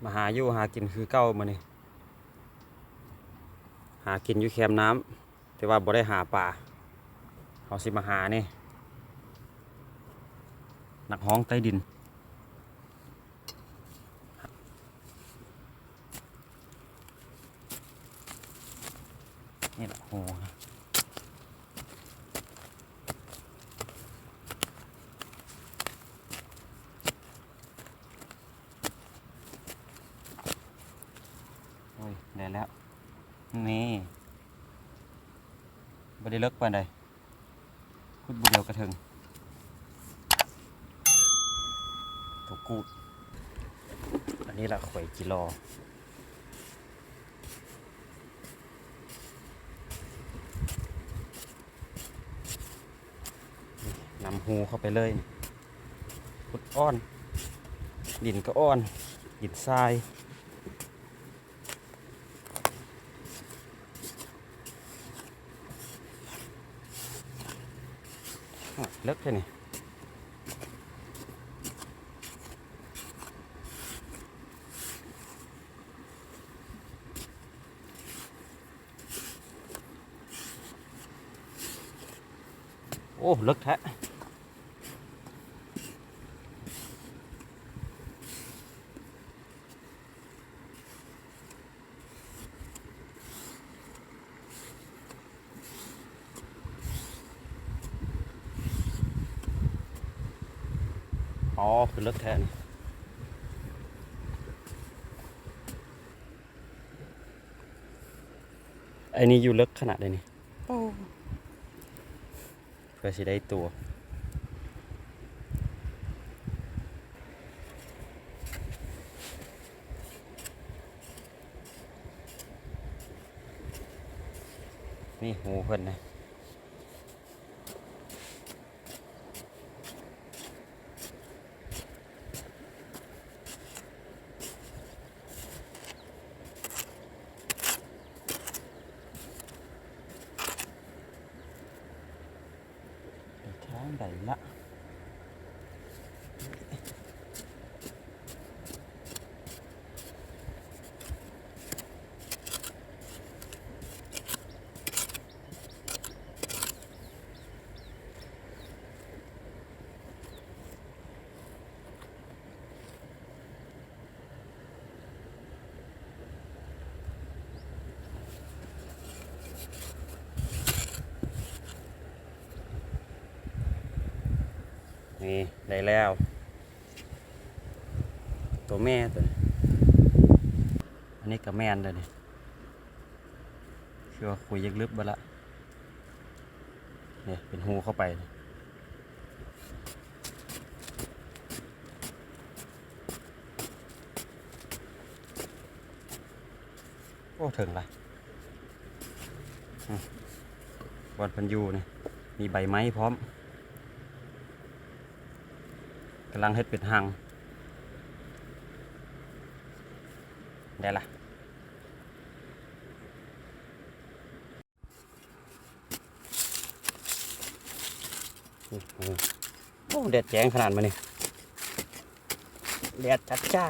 ມາຫາຢູ່ຫາກິນຄືເກົ່າມື້ນີ້ ຫາກິນຢູ່ແຄມນ້ຳ ແຕ່ວ່າບໍ່ໄດ້ຫາປາ. ເຮົາຊິມາຫານີ້ ນັກຮ້ອງໃຕ້ດິນ. ນີ້ລະ ໂຫ ໂອ້ຍ ໄດ້ແລ້ວ ນີ້ ບໍ່ໄດ້ເລິກປານໃດ. ຂຸດບໍ່ດຽວກະເຖິງ ໂຕກູດ. ອັນນີ້ລະຂ້ອຍຈິລໍ ນຳຮູເຂົ້າໄປເລີຍ. ຂຸດອ່ອນ ດິນກະອ່ອນ ດິນຊາຍ. ເລິກແທ້ນີ້. ໂອ້ ເລິກແທ້. ອໍ ຄືເລິກແທ້ນີ້. ໄອ້ນີ້ຢູ່ເລິກຂະໜາດໃດນີ້. ໂອ້ ເພື່ອຊິໄດ້ຕົວ. ນີ້ຮູເພິ່ນນະ. ໄປທາງໃດລະ? ນີ້ໄດ້ແລ້ວ ໂຕແມ່ໂຕນີ້ ອັນນີ້ກະແມ່ນເດ້ນີ້. ຄືວ່າຂຸຍຢາກເລິກເບິດລະ ນີ້ເປັນຮູເຂົ້າໄປ. ໂອ້ ເຖິງລະ ອືມ ບ່ອນເພິ່ນຢູ່ນີ້ ມີໃບໄມ້ພ້ອມ ກຳລັງເຮັດເປັນຮັງ ໄດ້ລະ. ໂອ້ໂຫ ໂອ້ ແດດແຈ້ງຂະໜາດມື້ນີ້ ແດດຈັດຈ້າ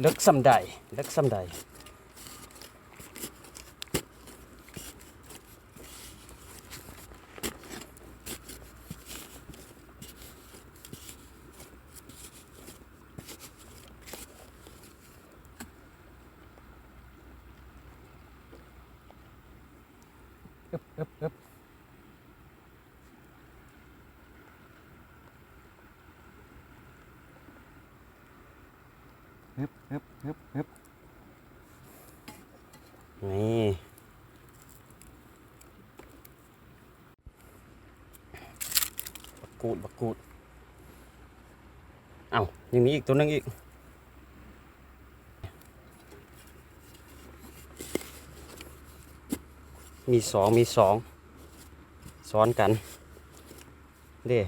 ເລິກສ່ຳໃດ ເລິກສ່ຳໃດ. ອຶບ ອຶບ ອຶບ ອຶບ ອຶບ ອຶບ ອຶບ ນີ້ ບັກກູດ ບັກກູດ. ເອົ້າ ຍັງມີອີກຕົວໜຶ່ງອີກ ມີສອງ ມີສອງ ຊ້ອນກັນເດ້.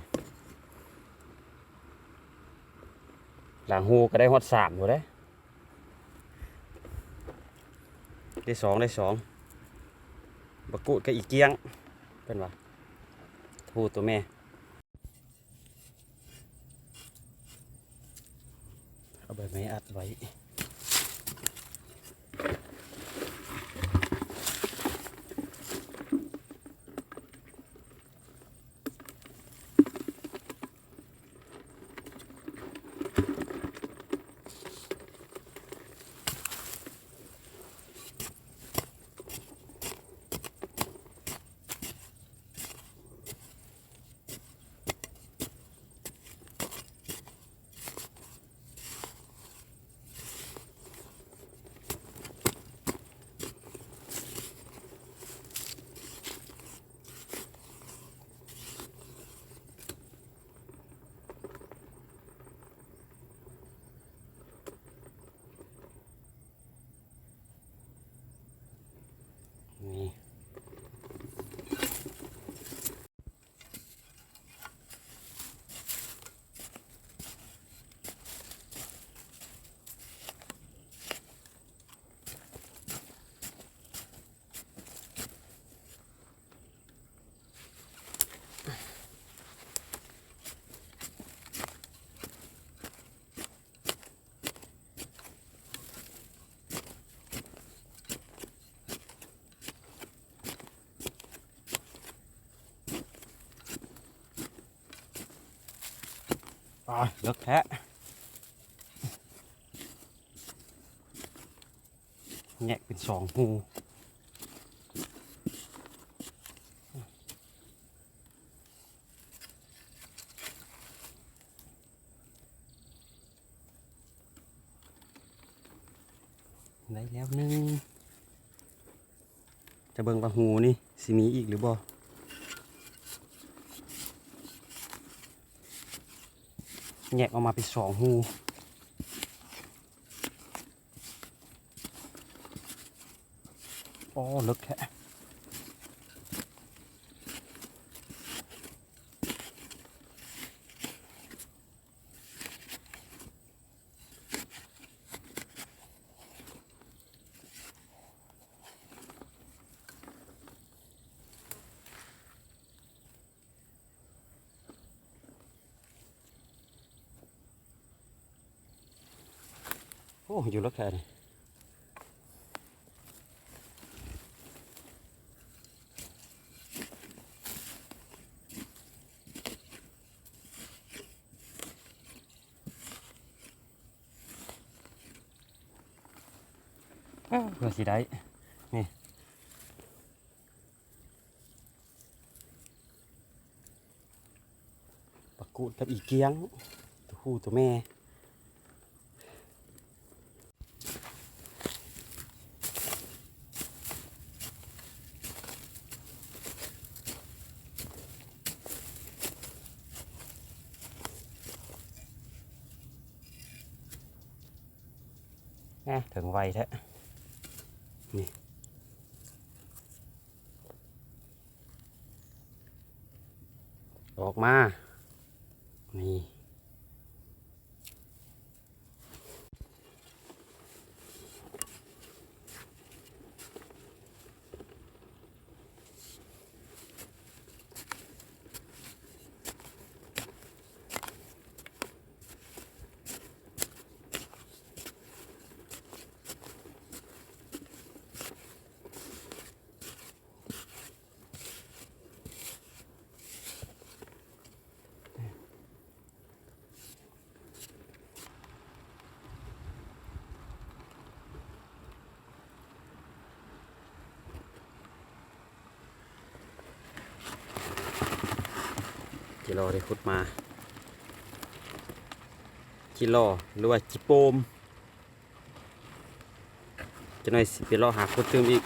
ຫຼັງຮູກະໄດ້ຮອດສາມພຸ້ນເດ້. ໄດ້ສອງ ໄດ້ສອງ. ບັກກູດກັບອີກຽງ ເພິ່ນວ່າ ໂທໂຕແມ່ ເອົາໃບໄມ້ອັດໄວ້. ນີ້ ປາ ເລິກແທ້ ແຍກເປັນສອງຮູ. ໄດ້ແລ້ວໜຶ່ງ ຈະເບິ່ງວ່າຮູນີ້ຊິມີອີກຫຼືບໍ່. ແຍກອອກມາເປັນສອງຮູ. ໂອ້ ເລິກແທ້. ໂອ້ ຢູ່ເລິກແທ້ນີ້. ເອີ ເພື່ອຊິໄດ້ ນີ້ ປາກູດກັບອີກຽງ ໂຕຜູ້ໂຕແມ່. ອາ ເຖິງໄວແທ້ ນີ້ ອອກມາ ນີ້. ຈີລໍໄດ້ຂຸດມາ ຈີລໍ ຫຼືວ່າຈີໂປມ. ຈັກໜ້ອຍຊິໄປເລາະຫາຂຸດຕື່ມອີກ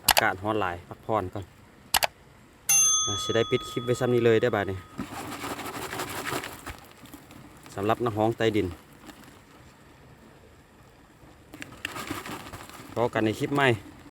ອາກາດຮ້ອນຫຼາຍ ພັກຜ່ອນກ່ອນ. ອາ ຊິໄດ້ປິດຄລິບໄວ້ຊ່ຳນີ້ເລີຍເດີ້ບາດນີ້ ສຳລັບນັກຮ້ອງໃຕ້ດິນ. ພໍ້ກັນໃນຄລິບໃໝ່.